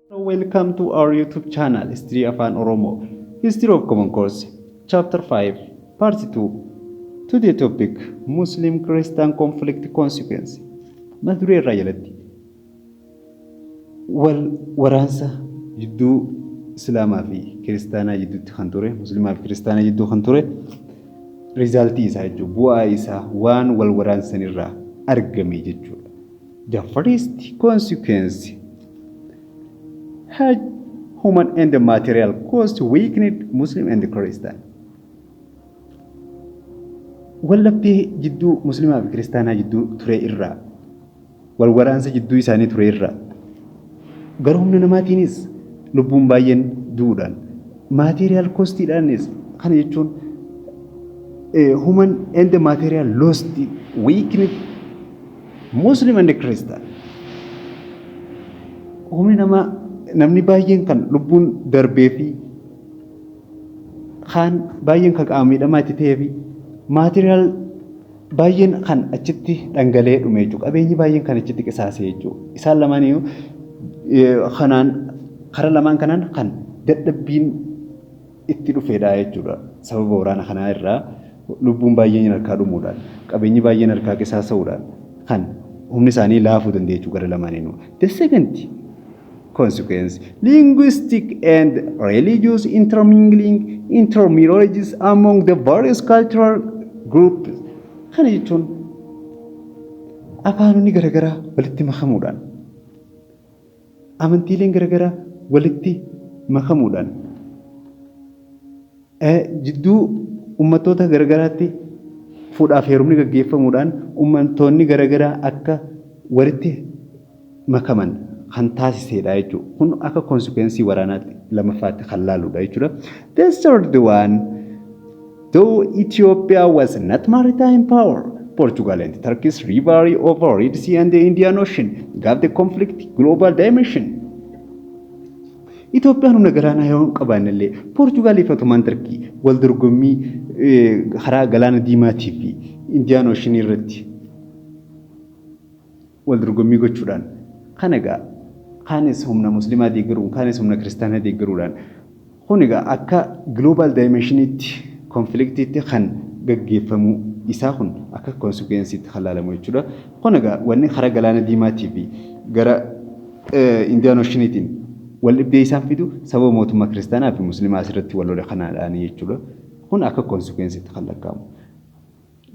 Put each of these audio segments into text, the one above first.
Welcome to our YouTube channel, History Afaan Oromoo, History of Common Course, Chapter 5, Part 2. Today topic, Muslim Christian Conflict Consequence. Mata duree irraa jalatti wal waraansa jidduu Islaamaa fi Kiristaanaa jidduutti kan ture, Muslimaa fi Kiristaanaa jidduu kan ture, resultii isaa jechuudha, bu'aa isaa waan wal waraansan irraa argame jechuudha. The first consequence had human and material cost weakened Muslim and Christian. Wallabdee jidduu Muslimaa fi Kiristaanaa jidduu ture irraa, wal waraansa jidduu isaanii ture irraa, gara humna namaatiinis lubbuun baay'een du'uudhaan, material costiidhaanis, kana jechuun human and material lost weakened Muslim and Christian. Humni namaa, namni baay'een kan lubbuun darbee fi kaan baay'een kan qaama miidhamaa itti ta'ee fi material baay'een kan achitti dhangala'ee dhume jechuudha. Qabeenyi baay'een kan achitti qisaase jechuudha. Isaan lamaaniyyuu kanaan karaa lamaan kanaan kan dadhabbiin itti dhufedha jechuudha. Sababa waraana kanaa irraa lubbuun baay'een harkaa dhumuudhaan, qabeenyi baay'een harkaa qisaasa'uudhaan kan humni isaanii laafuu danda'e jechuudha gara lamaaniinuu. The second consequence, linguistic and religious intermingling, intermarriages among the various cultural groups. Kana jechuun afaanonni garaagaraa walitti makamuudhaan, amantiileen garaagaraa walitti makamuudhaan, jidduu uummattoota garaagaraatti fuudhaaf heerumni gaggeeffamuudhaan uummattoonni garaagaraa akka walitti makaman kan taasisedha jechuudha. Kun akka consequenceii waraanaatti lamaffaatti kan laaludha jechuudha. The third one, though Ethiopia was not maritime power, Portugal and Turkey's rivalry over Red Sea and the Indian Ocean gave the conflict global dimension. Itoophiyaan humna galaanaa yoo hin qabaanne illee, Poorchugaalii fi Ottoman Turkii wal dorgommii karaa galaana diimaatii fi Indian Ocean irratti wal dorgommii gochuudhaan, kan egaa kaanis humna musliimaa deeggaruun, kaanis humna kiristaanaa deeggaruudhaan, kun egaa akka global dimensioniitti conflictiitti kan gaggeeffamu isaa kun akka consequenceiitti kan laalamu jechuudha. Kun egaa wanni karaa galaana diimaatii fi gara Indian Oceaniitiin wal dhibdee isaan fidu sababa mootummaa kiristaanaa fi musliimaa asirratti wal lola kanaadhaan jechuudha. Kun akka consequenceiitti kan lakkaa'amu.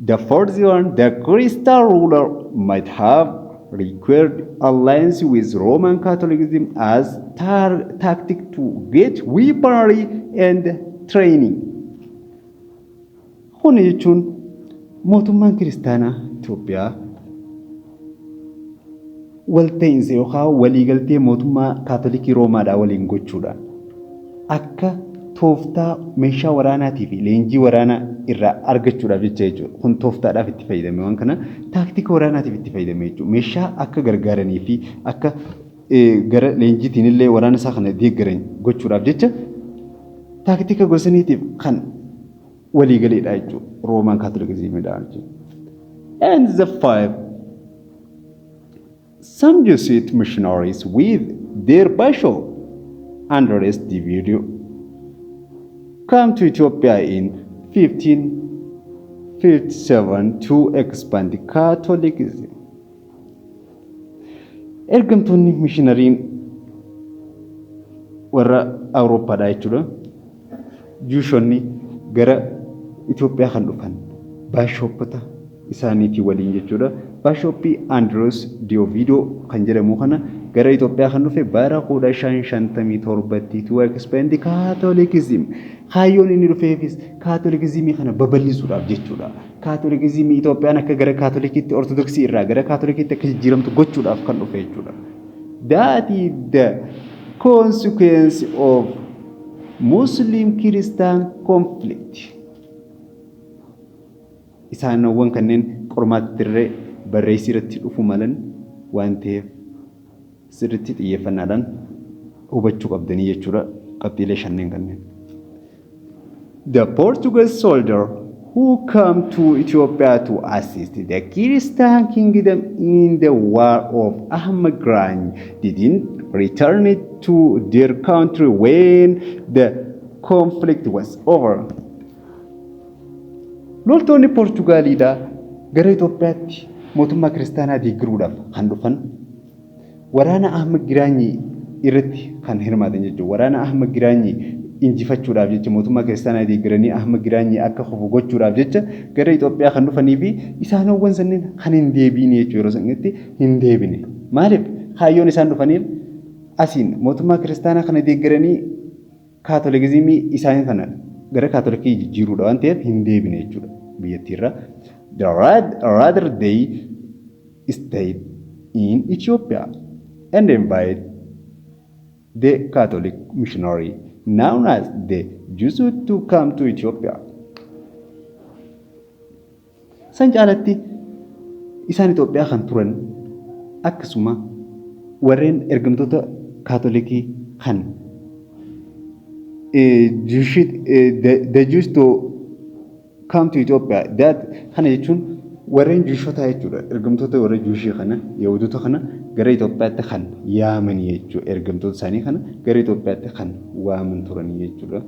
The fourth one, the Christian ruler might have required alliance with Roman Catholicism as tactic to get weaponry and training. Kun jechuun mootummaan kiristaanaa Itoophiyaa walta'iinsa yookaan waliigaltee mootummaa Kaatolikii Roomaadhaa waliin gochuudhaan akka tooftaa meeshaa waraanaatii fi leenjii waraanaa irraa argachuudhaaf jecha jechuudha. Kun tooftaadhaaf itti fayyadame, waan kana taaktika waraanaatiif itti fayyadame jechuudha. Meeshaa akka gargaaranii fi akka gara leenjiitiin illee waraana isaa kana deeggaran gochuudhaaf jecha taaktika gosaniitiif kan waliigaleedha jechuudha. Roomaan Kaatolikizimiidhaan jechuudha. And the five, some Jesuit missionaries with their bishop Andres de Oviedo come to Ethiopia in 1557 to expand Catholicism. Ergamtoonni mishinariin warra Awurooppaadhaa jechuudha. Jesuitonni gara Itoophiyaa kan dhufan bishopota isaaniitii waliin jechuudha. Bishopii Andrews de Oviedo kan jedhamu kana gara Itoophiyaa kan dhufe bara 1557tti to expand Catholicism. Kaayyoon inni dhufeefis Kaatolikizimii kana babal'isuudhaaf jechuudha. Kaatolikizimii Itoophiyaan akka gara Kaatolikiitti, Ortodoksii irraa gara Kaatolikiitti akka jijjiiramtu gochuudhaaf kan dhufe jechuudha. That is the consequence of Muslim Christian conflict. Isaanowwan kanneen qormaatti irree barreessii irratti dhufuu malan waan ta'eef, sirriitti xiyyeeffannaadhaan hubachuu qabdanii jechuudha qabxiilee shanneen kanneen. The Portuguese soldier who come to Ethiopia to assist the Christian kingdom in the war of Ahmad Gragn didn't returned to their country when the conflict was over. Loltoonni Poorchugaaliidhaa gara Itoophiyaatti mootummaa kiristaanaa deeggaruudhaaf kan dhufan waraana Ahmad Giraanyii irratti kan hirmaatan jechuudha. Waraana Ahmad Giraanyii injifachuudhaaf jecha, mootummaa kiristaanaa deeggaranii Ahmad Giraanyii akka kufu gochuudhaaf jecha gara Itoophiyaa kan dhufanii fi isaanowwan sanneen kan hin deebiine jechuudha, yeroo sanitti hin deebine. Maaliif? Kaayyoon isaan dhufaniif asiin mootummaa kiristaanaa kana deeggaranii kaatolikizimii isaanii kana gara kaatolikii jijjiiruudha waan ta'eef hin deebine jechuudha biyyattiirra. Rather, they stayed in Ethiopia and invite the Catholic missionary known as the Jesuit to come to Ethiopia. San caalatti isaan Itoophiyaa kan turan akkasuma warreen ergamtoota kaatolikii kan the Jews to come to Ethiopia, that kana jechuun warreen Juushotaa jechuudha. Ergamtoota warra Juushii kana, Yahudota kana gara Itoophiyaatti kan yaamanii jechuudha. Ergamtoota isaanii kana gara Itoophiyaatti kan waaman turanii jechuudha.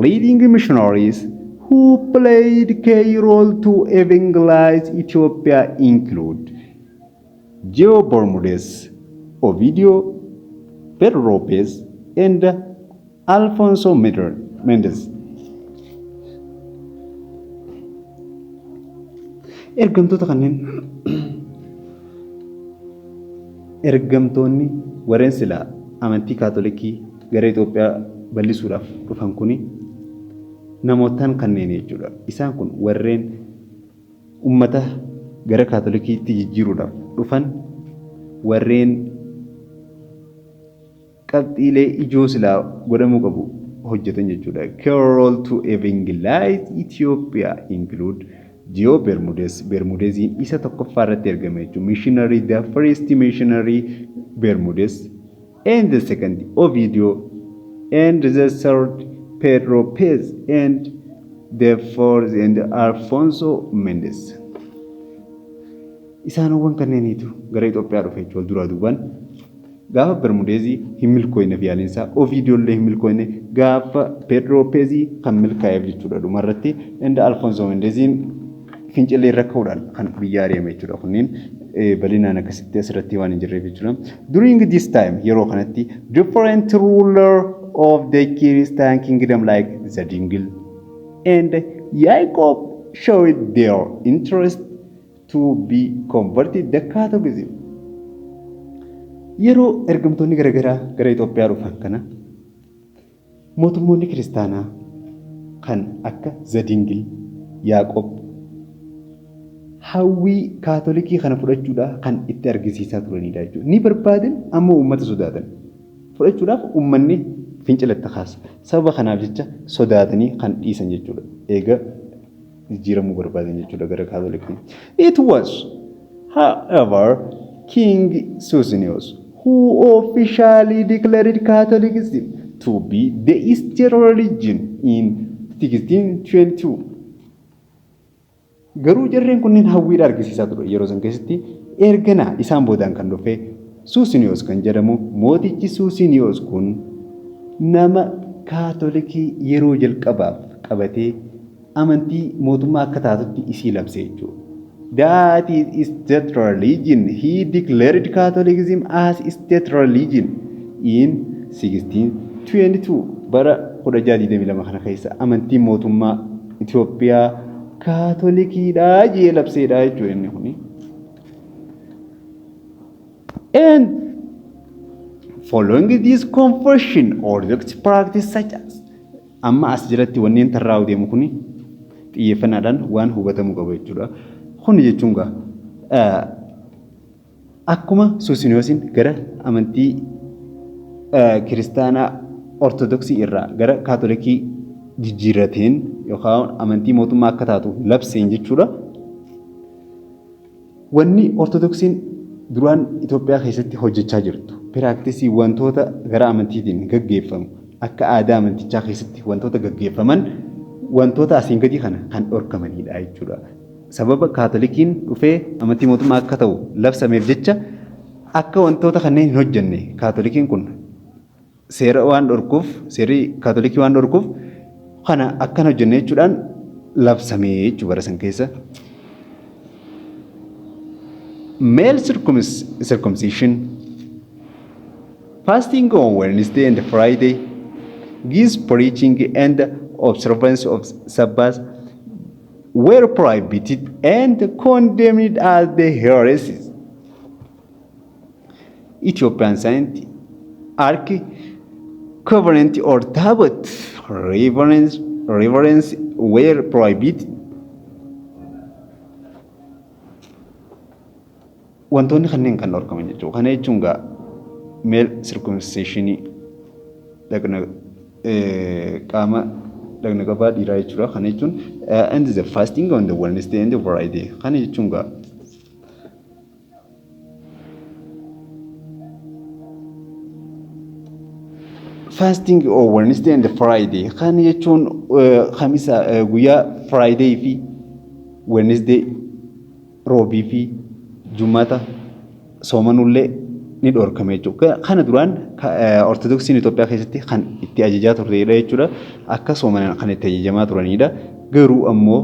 Leading missionaries who played key role to evangelize Ethiopia include João Bermudez, Ovidio, Pedro Lopez, and Alfonso Mendez. Ergamtoota kanneen, ergamtoonni warreen silaa amantii kaatolikii gara Itoophiyaa bal'isuudhaaf dhufan kuni namootaan kanneen jechuudha. Isaan kun warreen ummata gara kaatolikiitti jijjiiruudhaaf dhufan, warreen qabxiilee ijoo silaa godhamuu qabu hojjetan jechuudha. Key role to evangelize Ethiopia include João Bermudez. Bermudeziin isa tokkoffaa irratti argame jechuudha. Missionary, the first missionary Bermudez, and the second Ovidio, and the third Pedro Pez, and the fourth and Alfonso Mendez. Isaanowwan kanneeniitu gara Itoophiyaa dhufe jechuudha duraa duubaan. Gaafa Bermudezii hin milkooyneef yaaliinsaa, Ovidiyoollee hin milkooyne, gaafa Pedro Pezii kan milkaa'eef jechuudha dhumarratti, and Alfonso Mendeziin fincilee irra ka'uudhaan kan biyya ari'ame jechuudha. Kunneen bal'inaan akkasitti asirratti waan hin jirreef jechuudha. During this time, yeroo kanatti, different ruler of the Christian kingdom like Zadingil and Yaaqoob showed their interest to be converted the Catholicism. Yeroo ergamtoonni garaagaraa gara Itoophiyaa dhufan kana mootummoonni kiristaanaa kan akka Zadingil, Yaaqoob hawwii kaatolikii kana fudhachuudhaaf kan itti argisiisaa turanidha jechuudha. Ni barbaadan, ammoo uummata sodaatan. Fudhachuudhaaf uummanni fincilatti kaasa. Sababa kanaaf jecha sodaatanii kan dhiisan jechuudha. Eega jijjiiramuu barbaadan jechuudha gara kaatolikii. It was, however, King Susenyos who officially declared Catholicism to be the state religion in 1622. Garuu jarreen kunneen hawwiidha argisiisaa ture yeroo san keessatti. Erganaa isaan boodaan kan dhufe Suusiniyoos kan jedhamu, mootichi Suusiniyoos kun nama kaatolikii yeroo jalqabaaf qabatee amantii mootummaa akka taatutti isii labse jechuudha. That is state religion. He declared Catholicism as state religion in 1622. Bara 1622 kana keessa amantiin mootummaa Itoophiyaa kaatolikiidha jee labseedha jechuudha inni kuni. And following this conversion, Orthodox practice such as, amma as jalatti wanneen tarraa'u deemu kuni xiyyeeffannaadhaan waan hubatamuu qabu jechuudha. Kuni jechuun gaa akkuma Suusiniyoosiin gara amantii kiristaanaa Ortodoksii irraa gara kaatolikii jijjiirrateen yookaan amantii mootummaa akka taatu labseen jechuudha. Wanni Ortodoksiin duraan Itoophiyaa keessatti hojjechaa jirtu practice wantoota gara amantiitiin gaggeeffamu, akka aadaa amantichaa keessatti wantoota gaggeeffaman, wantoota asiin gadii kana kan dhorkamanidha jechuudha. Sababa Kaatolikiin dhufee amantii mootummaa akka ta'u labsameef jecha akka wantoota kanneen hin hojjenne Kaatolikiin kun seera waan dhorkuuf, seerri Kaatolikii waan dhorkuuf, kana akkan hojjenne jechuudhaan labsame jechuu bara san keessa. Male circumcision, fasting on Wednesday and Friday, Ge'ez preaching and observance of Sabbath were prohibited and condemned as the heresies. Ethiopian saint Ark Covenant or Tabot reverence were prohibited. Wantoonni kanneen kan dhorkaman jechuudha. Kana jechuun gaa male circumcision, dhaqna qaama dhaqna qabaa dhiiraa jechuudha. Kana jechuun and the fasting on the Wednesday and the Friday. Kana jechuun gaa fasting on Wednesday and Friday. Kana jechuun kamisa, guyyaa Friday fi Wednesday, Roobii fi Jumata soomanullee ni dhorkame jechuudha. Kana duraan Ortodoksiin Itoophiyaa keessatti kan itti ajajaa turtedha jechuudha. Akka soomanan kan itti ajajamaa turanidha. Garuu ammoo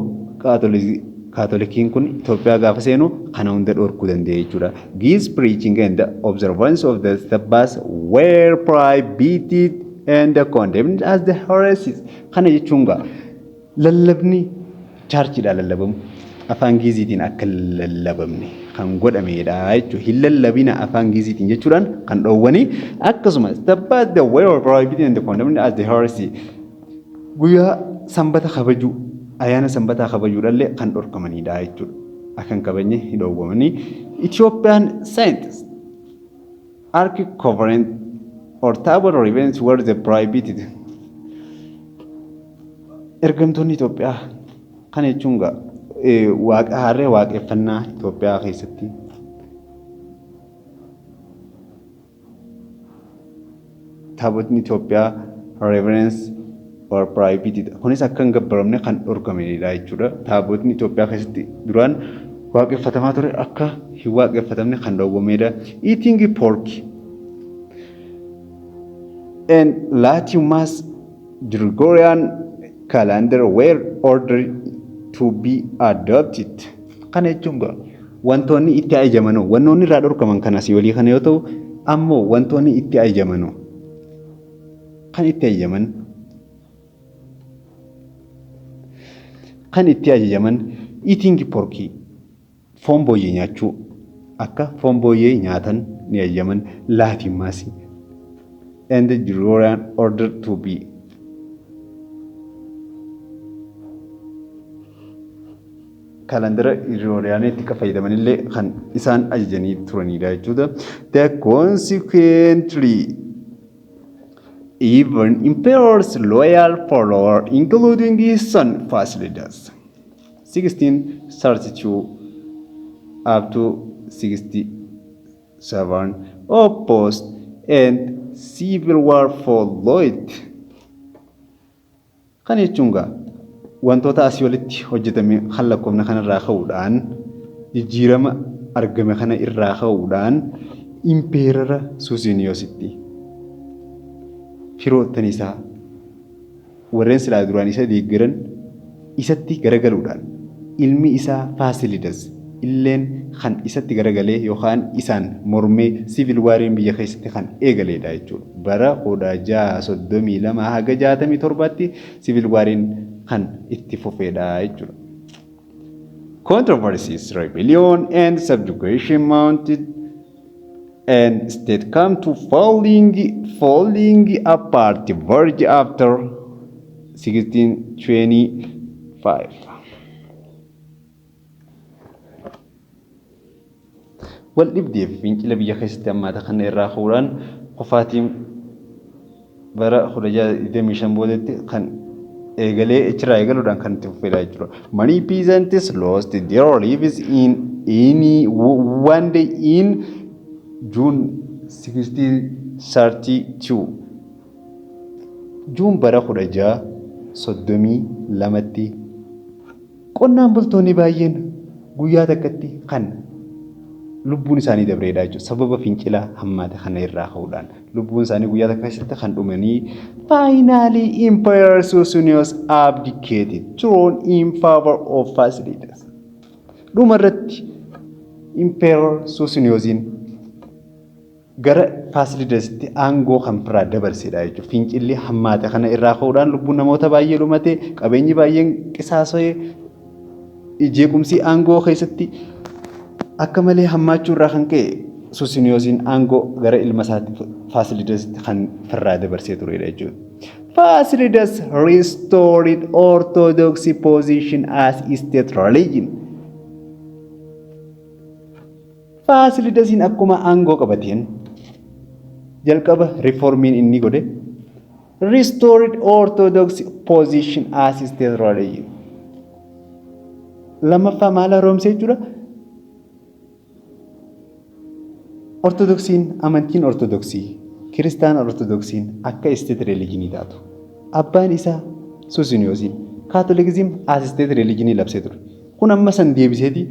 Kaatolikiin kun Itoophiyaa gaafa seenu kana hunda dhorkuu danda'e jechuudha. Ge'ez preaching and the observance of the Sabbath were prohibited and condemned as the heresies. Kana jechuun gaa lallabni churchiidhaan lallabamu afaan Giiziitiin akka hin lallabamne kan godhamedha jechuudha. Hin lallabina afaan Giiziitiin jechuudhaan kan dhoowwanii, akkasumas Sabbath the were prohibited and condemned as the heresy. Guyyaa Sanbata kabajuu, ayyaana Sanbataa kabajuudhaallee kan dhorkamanidha jechuudha. Akka hin kabajne hin dhoowwamanii. Ethiopian saints Ark Covenant or Tabot reverence were the prohibited. Ergamtoonni Itoophiyaa, kana jechuun gaa waaqa harree waaqeffannaa Itoophiyaa keessatti taabotni Itoophiyaa reverence or prohibited. Kunis akka hin gabbaramne kan dhorkamenidha jechuudha. Taabotni Itoophiyaa keessatti duraan waaqeffatamaa ture akka hin waaqeffatamne kan dhowwamedha. Eating pork and Latin Mass, Gregorian calendar were ordered to be adopted. Kana jechuun gaa wantoonni itti ajajamanoo wantoonni irraa dhorkaman kan asii olii kana yoo ta'u, ammoo wantoonni itti ajajamanoo kan itti ajajaman eating pork, foon booyyee nyaachuu, akka foon booyyee nyaatan ni ajajaman. Latin Mass and the Gregorian order to be kaalandara Gregoriyaaniitti akka fayyadamanillee kan isaan ajajanii turanidha jechuudha. The consequently even emperor's loyal follower, including his son Fasilidas, 1632 up to 67, opposed and civil war followed. Kana jechuun gaa wantoota asii olitti hojjetame kan lakkoofna kanarraa ka'uudhaan, jijjiirama argame kana irraa ka'uudhaan, Emperor Suusiniyoositti firoottan isaa warreen silaa duraan isa deeggaran isatti garagaluudhaan, ilmi isaa Faasilidas illeen kan isatti garagalee yookaan isaan mormee civil wariin biyya keessatti kan eegaleedha jechuudha. Bara 1632 haga 67tti civil wariin kan itti fufeedha jechuudha. Controversies, rebellion and subjugation mounted and state come to falling apart verge after 1625. Wal dhibdee fi fincila biyya keessatti hammaata kana irraa ka'uudhaan kufaatiin bara 1625 boodatti kan eegalee achirraa eegaluudhaan kan itti fufedha jechuudha. Many peasants lost their lives in any one day in June 1632. June bara 1632tti qonnaan bultoonni baay'een guyyaa takkatti kan lubbuun isaanii dabreedha jechuudha. Sababa fincila hammaate kana irraa ka'uudhaan lubbuun isaanii guyyaa takka keessatti kan dhumanii. Finally, Emperor Susenyos abdicated throne in favor of Fasilides. Dhuma irratti Emperor Susenyosiin gara Faasilidasitti aangoo kan biraa dabarsedha jechuudha. Fincilli hammaate kana irraa ka'uudhaan lubbuun namoota baay'ee dhumate, qabeenyi baay'een qisaasa'e, jeequmsi aangoo keessatti akka malee hammaachuu irraa kan ka'e Susiniyosiin aangoo gara ilma isaatti Faasilidasitti kan firraa dabarsee turedha jechuudha. Fasilidas restored Orthodox position as state religion. Faasilidasiin akkuma aangoo qabateen jalqaba reformiin inni godhe restored Orthodox position as state religion. Lammaffaa maal haaromse jechuudha? Ortodoksiin, amantiin Ortodoksii, Kiristaana Ortodoksiin akka state religionii taatu. Abbaan isaa Susiniyosiin Catholicism as state religionii labsee ture. Kun amma san deebiseeti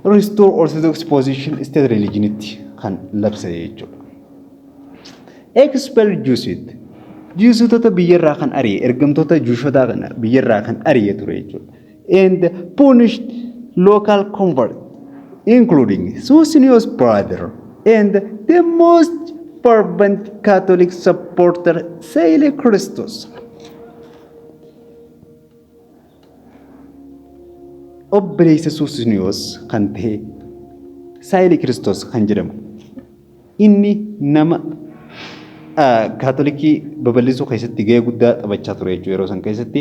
restore Orthodox position state religionitti kan labse jechuudha. Expel Jesuit. Jesuitota biyyarraa kan ari'e, ergamtoota Jewishotaa kana biyyarraa kan ari'e ture jechuudha. And punished local convert, including Susenyos' brother and the most fervent Catholic supporter, Sahle Christos. Obboleessa Susenyos kan ta'e Saayile Kiristoos kan jedhamu inni nama Kaatolikii babal'isuu keessatti gahee guddaa taphachaa ture jechuudha yeroo san keessatti.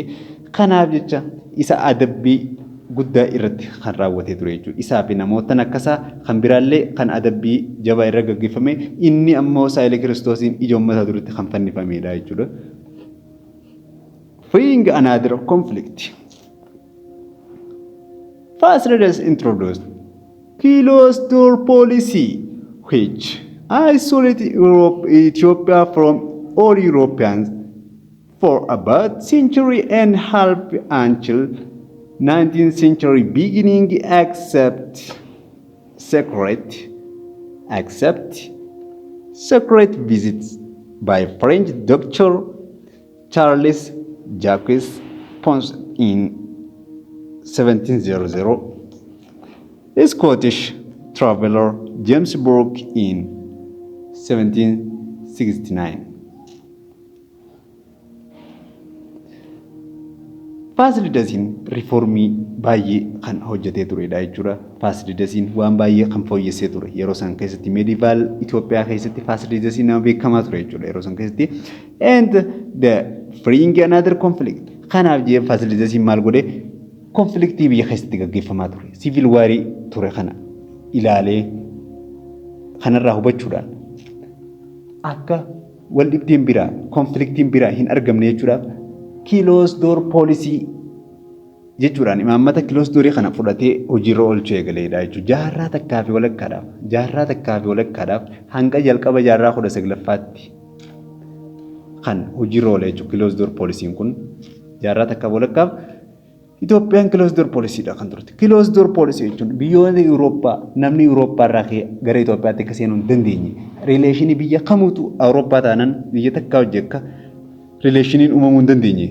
Kanaaf jecha isa adabbii guddaa irratti kan raawwatee ture jechuudha. Isaa fi namootan akkasaa kan biraallee kan adabbii jabaa irra gaggeeffame, inni ammoo Saayile Kiristoosiin ija uummataa duratti kan fannifamedha jechuudha. Freeing another conflict. Fasilides introduced closed door policy, which isolated Europe, Ethiopia from all Europeans for about century and half until 19th century beginning, except secret visits by French doctor Charles Jacques Poncet in 1700, Scottish traveler James Brooke in 1769. Faasilidasiin reformii baay'ee kan hojjetee turedha jechuudha. Faasilidasiin waan baay'ee kan fooyyessee ture. Yeroo san keessatti medieval Itoophiyaa keessatti Faasilidasiin nama beekamaa ture jechuudha yeroo san keessatti. And the freeing another conflict. Kanaaf jee Faasilidasiin maal godhe? Conflictii biyya keessatti gaggeeffamaa ture. Civil warii ture kana ilaalee, kanarraa hubachuudhaan akka wal dhibdeen biraa, conflictiin biraa hin argamne jechuudhaaf, closed door policy jechuudhaan imaammata closed doorii kana fudhatee hojiirra oolchuu eegaleedha jechuudha. Jaarraa takkaa fi walakkaadhaaf hanga jalqaba jaarraa 19ffaatti kan hojiirra oole jechuudha. Closed door policyn kun jaarraa takkaa fi walakkaaf Itoophiyaan closed door policydha kan turte. Closed door policy jechuun biyyoota Awurooppaa, namni Awurooppaa irraa ka'ee gara Itoophiyaatti akka seenuu hin dandeenye. Relationii biyya kamuutu Awurooppaa taanaan biyya takkaa hojii akka relationiin uumamuu hin dandeenye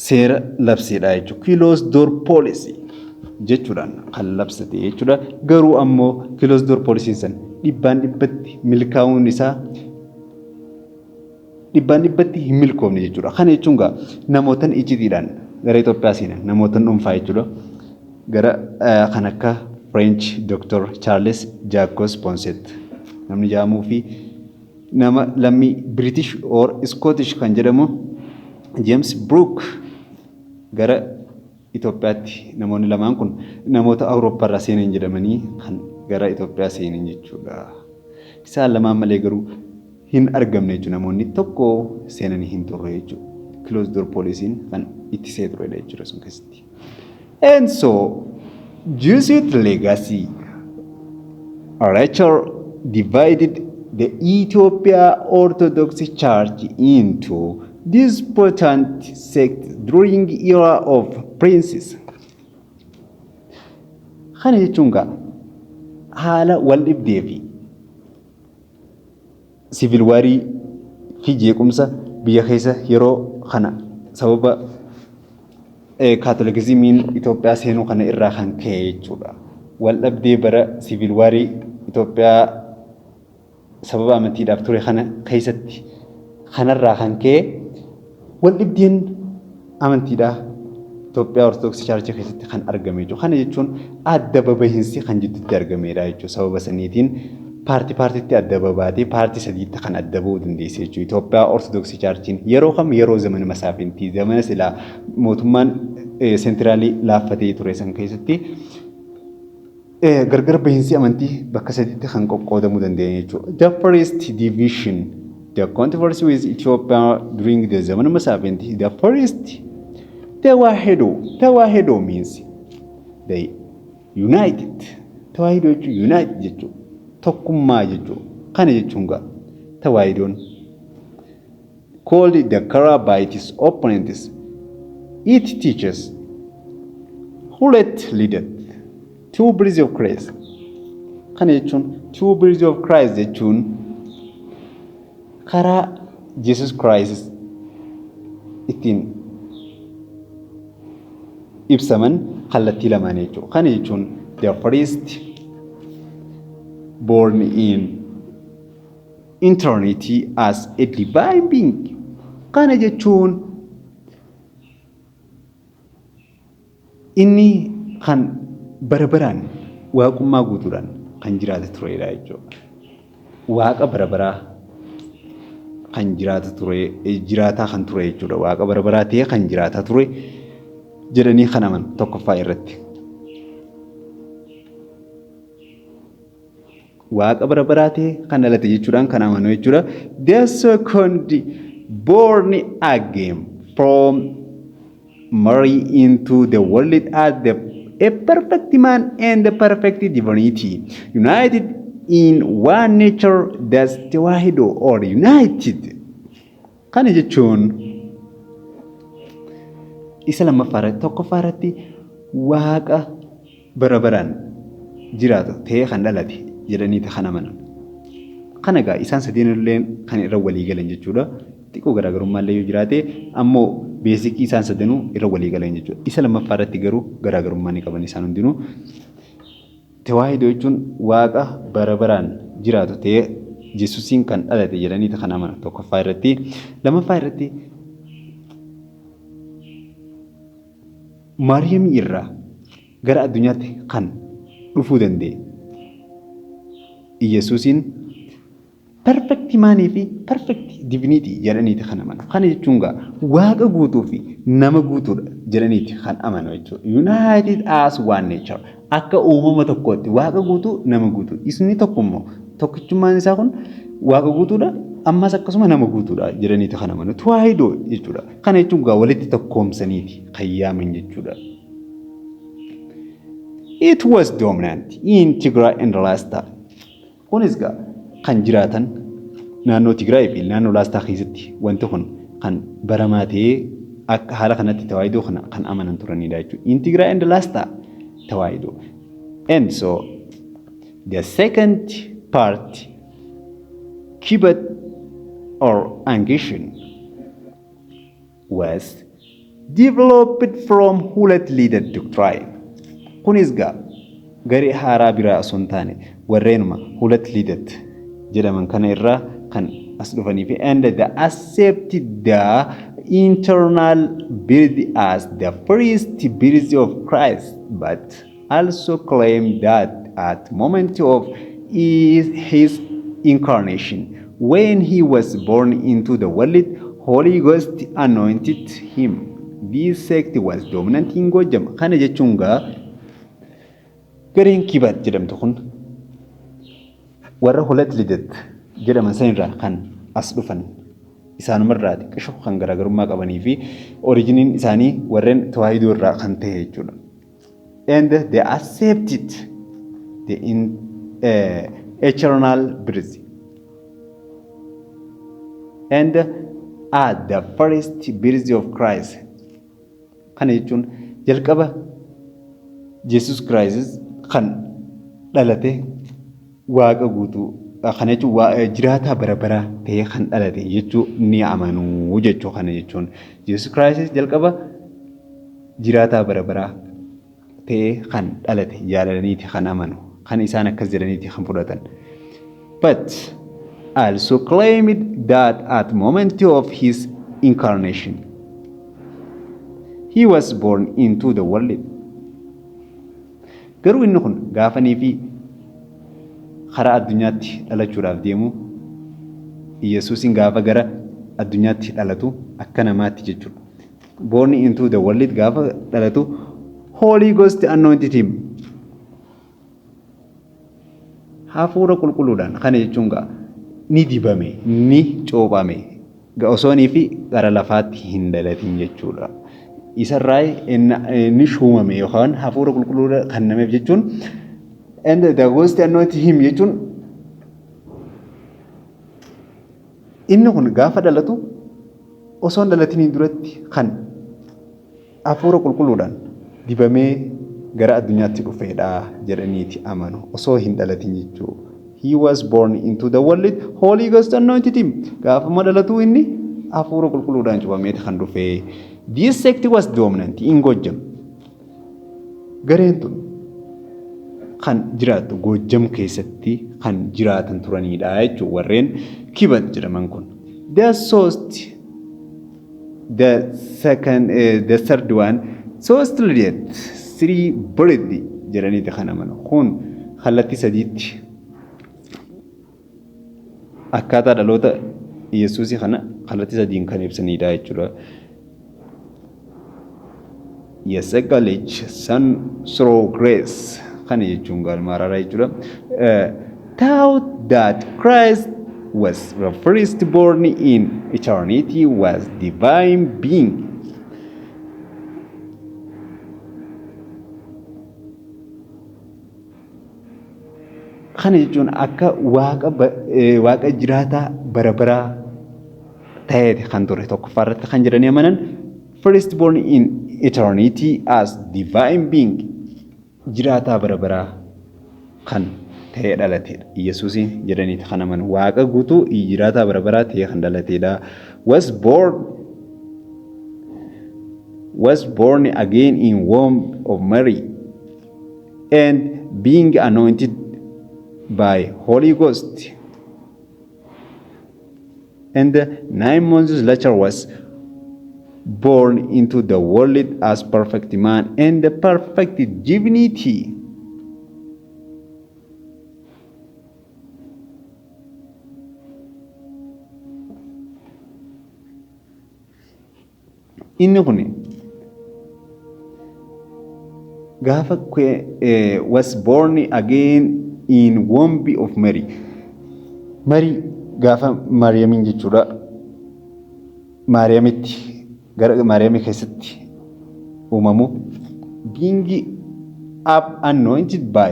seera labseedha jechuudha. Closed door policy jechuudhaan kan labsate jechuudha. Garuu ammoo closed door policyn san dhibbaan dhibbatti milkaa'uun isaa dhibbaan dhibbatti hin milkoofne jechuudha. Kana jechuun gaa namootan icciitiidhaan gara Itoophiyaa seenan, namootan dhuunfaa jechuudha. Gara kan akka French Dr. Charles Jacques Poncet namni jedhamuu fi nama lammii British or Scottish kan jedhamu James Brooke gara Itoophiyaatti, namoonni lamaan kun namoota Awurooppaa irraa seenan jedhamanii kan gara Itoophiyaa seenan jechuudha. Isaan lamaan malee garuu hin argamne jechuudha. Namoonni tokko seenanii hin turre jechuudha. Closed door policyn kan ittisee turedha jechuudha sun keessatti. And so, Jesuit legacy Rachel divided the Ethiopia Orthodox Church into disputant sects during era of princes. Kana jechuun gaa haala wal dhibdee fi civil warii fi jeequmsa biyya keessa yeroo kana sababa Kaatolikizimiin Itoophiyaa seenuu kana irraa kan ka'e jechuudha. Wal dhabdee bara civil warii Itoophiyaa sababa amantiidhaaf ture kana keessatti kanarraa kan ka'e wal dhibdeen amantiidhaa Itoophiyaa Ortodoksii Churchii keessatti kan argame jechuudha. Kana jechuun adda babahinsi kan jidduutti argamedha jechuudha. Sababa saniitiin paartii paartiitti adda babaatee paartii sadiitti kan adda ba'uu dandeesse jechuudha. Itoophiyaa Ortodoksii Churchiin yeroo kam? Yeroo zamana masaafintii, zamana silaa mootummaan centralii laaffatee ture san keessatti gargar bahinsi amantii bakka sadiitti kan qoqqoodamuu danda'an jechuudha. The first division, the controversy with Ethiopia during the zamana masaafintii, the first Tewahedo. Tewahedo means they united. Tewahedo jechuun united jechuudha. Tokkummaa jechuudha. Kana jechuun gaa Tewaahidoon called the Kara by its opponents. It teaches ሁለት ልደት, two births of Christ. Kana jechuun two births of Christ jechuun karaa Jesus Christ ittiin ibsaman kallattii lamaan jechuudha. Kana jechuun the first born in eternity as a divine being. Kana jechuun inni kan bara baraan waaqummaa guutuudhaan kan jiraate turedha jechuudha. Waaqa bara baraa kan jiraata ture, jiraataa kan ture jechuudha. Waaqa bara baraa ta'ee kan jiraataa ture jedhanii kan amanu tokkoffaa irratti. Waaqa bara baraa ta'e kan dhalate jechuudhaan kan amanu jechuudha. The second, born again from Mary into the world as a perfect man and the perfect divinity, united in one nature, that's Tewahedo or united. Kana jechuun isa lammaffaa irratti, tokkoffaa irratti waaqa bara baraan jiraatu ta'ee kan dhalate jedhaniiti kan amanan. Kana egaa isaan sadeen illee kan irra walii galan jechuudha. Xiqqoo garaagarummaa illee yoo jiraate ammoo basicii isaan sadanuu irra walii galan jechuudha. Isa lammaffaa irratti garuu garaagarummaa ni qaban isaan hundinuu. Tewaahidoo jechuun waaqa bara baraan jiraatu ta'ee Yesuusiin kan dhalate jedhaniiti kan amanan tokkoffaa irratti. Lammaffaa irratti Maariyaamii irraa gara addunyaatti kan dhufuu danda'e Yesuusiin perfect manii fi perfect divinity jedhaniiti kan amanu. Kana jechuun gaa waaqa guutuu fi nama guutuudha jedhaniiti kan amanu jechuudha. United as one nature, akka uumama tokkootti waaqa guutuu, nama guutuu. Isni tokko immoo tokkichummaan isaa kun waaqa guutuudha, ammas akkasuma nama guutuudha jedhaniiti kan amanu. Tewaahidoo jechuudha. Kana jechuun gaa walitti tokkoomsaniiti kan yaaman jechuudha. It was dominant in Tigray and Lasta. Kunis gaa kan jiraatan naannoo Tigraay fi naannoo Laastaa keessatti wanti kun kan baramaa ta'ee akka haala kanatti Tawaahidoo kana kan amanan turanidha jechuudha. In Tigray and Lasta Tawaahidoo. And so the second part, Kibat or Angishin, was developed from ሁለት ልደት doctrine. Kunis gaa garee haaraa biraa osoo hin taane warreenuma ሁለት ልደት jedhaman kana irraa kan as dhufanii fi and the accepted the eternal birth as the first birth of Christ, but also claim that at moment of his incarnation, when he was born into the world, Holy Ghost anointed him. This sect was dominant in Gojjam. Kana jechuun gaa gareen Kibaat jedhamtu kun warra ሁለት ልደት jedhaman sanirraa kan as dhufan, isaanumarraa xiqqisho kan garaagarummaa qabanii fi originiin isaanii warreen Tawaahidoo irraa kan ta'e jechuudha. And they accepted the eternal birth and at the first birth of Christ. Kana jechuun jalqaba Jesus Christ kan dhalate waaqa guutuu kana jechuun jiraataa bara baraa ta'ee kan dhalate jechuu ni amanuu jechuu. Kana jechuun Jesus Christ jalqaba jiraataa bara baraa ta'ee kan dhalate jaalalaniiti kan amanu, kan isaan akkas jedhaniiti kan fudhatan. But also claimed that at moment of his incarnation he was born into the world. Garuu inni kun gaafanii fi karaa addunyaatti dhalachuudhaaf deemu, Yesuusin gaafa gara addunyaatti dhalatu akka namaatti jechuudha. Born into the world gaafa dhalatu Holy Ghost anointed him. Hafuura qulqulluudhaan, kana jechuun gaa ni dibame, ni coophame osoonii fi gara lafaatti hin dhalatin jechuudha. Isarraa ni shuumame yookaan hafuura qulqulluudha kennameef jechuun, and the Ghost anointed him jechuun inni kun gaafa dhalatu osoo hin dhalatiniin duratti kan hafuura qulqulluudhaan dibamee gara addunyaatti dhufeedha jedhaniiti amanu, osoo hin dhalatin jechuudha. He was born into the world, Holy Ghost anointed him. Gaafuma dhalatu inni hafuura qulqulluudhaan cuuphameeti kan dhufe. This sect was dominant in Gojjam. Gareen tun kan jiraattu Gojjam keessatti kan jiraatan turanidha jechuudha warreen Kibat jedhaman kun. The source, the second, the third one, ሶስት ልደት, three birth jedhaniiti kan amanu. Kun kallattii sadiitti akkaataa dhaloota Yesuusii kana kallattii sadiin kan ibsanidha jechuudha. የጸጋ ልጅ, son through grace, kana jechuun galma araaraa jechuudha. Taught that Christ was the first born in eternity, was divine being. Kana jechuun akka waaqa jiraataa bara baraa ta'eeti kan ture tokkoffaa irratti kan jedhanii amanan, first born in eternity as divine being, jiraataa bara baraa kan ta'ee dhalatedha. Yesuusiin jedhaniiti kan amanu, waaqa guutuu jiraataa bara baraa ta'ee kan dhalatedha. Was born again in womb of Mary and being anointed by Holy Ghost, and 9 months later was born into the world as perfect man and the perfect divinity. Inni kun gaafa was born again in womb of Mary. Mary gaafa Maariyaamiin jechuudha. Maariyaamitti gara Maariyaamii keessatti uumamu, being up anointed by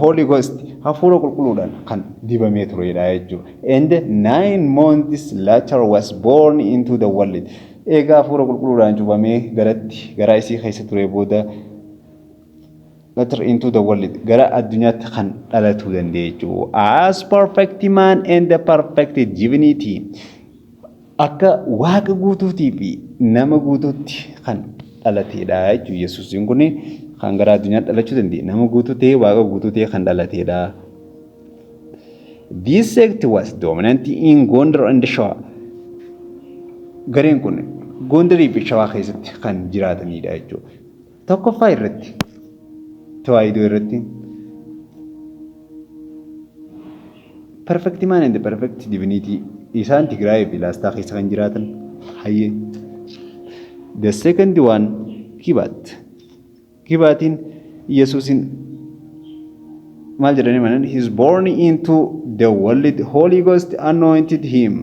Holy Ghost, hafuura qulqulluudhaan kan dibamee turedha jechuudha. And 9 months later was born into the world. Egaa hafuura qulqulluudhaan cuuphamee garatti garaa isii keessa ture booda later into the world, gara addunyaatti kan dhalatuu danda'e jechuudha. As perfect man and the perfect divinity. Akka waaqa guutuutii fi nama guutuutti kan dhalatedha jechuudha. Yesuusiin kun kan gara addunyaatti dhalachuu danda'e nama guutuu ta'ee, waaqa guutuu ta'ee kan dhalatedha. This sect was dominant in Gondar and Shawa. Gareen kun Gondarii fi Shawaa keessatti kan jiraatanidha jechuudha. Tokkoffaa irratti, Tawaahidoo irratti, perfect man and perfect divinity, isaan Tigraay fi Laastaa keessa kan jiraatan hayyee. The second one, Kibaat. Kibaatiin Yesuusin maal jedhanii manan? He is born into the world, Holy Ghost anointed him.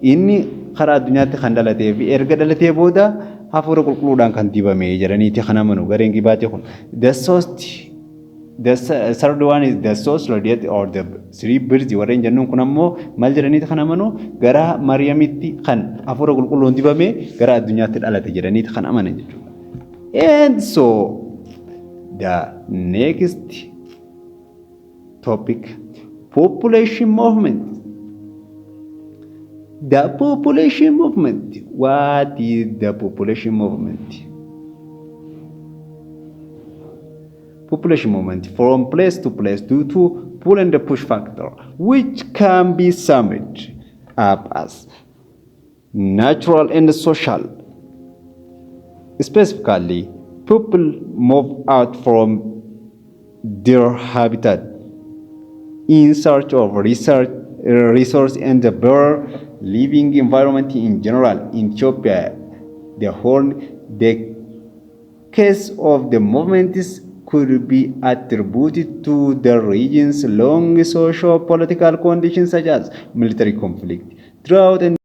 Inni karaa addunyaatti kan dhalatee fi erga dhalatee booda hafuura qulqulluudhaan kan dibame jedhaniiti kan amanu gareen Kibaatii kun. The third one is the ሶስት ልደት or the three births warreen jennuun kun ammoo maal jedhaniiti kan amanu? Gara Maariyaamitti kan hafuura qulqulluun dibame gara addunyaatti dhalate jedhaniiti kan amanan jechuudha. And so The next topic, population movement. The population movement. What is the population movement? Population movement from place to place due to pull and push factor, which can be summed up as natural and social. Specifically, people move out from their habitat in search of research, resource and a better living environment in general. In Ethiopia, the Horn, the case of the movements could be attributed to the region's long socio-political conditions such as military conflict, drought and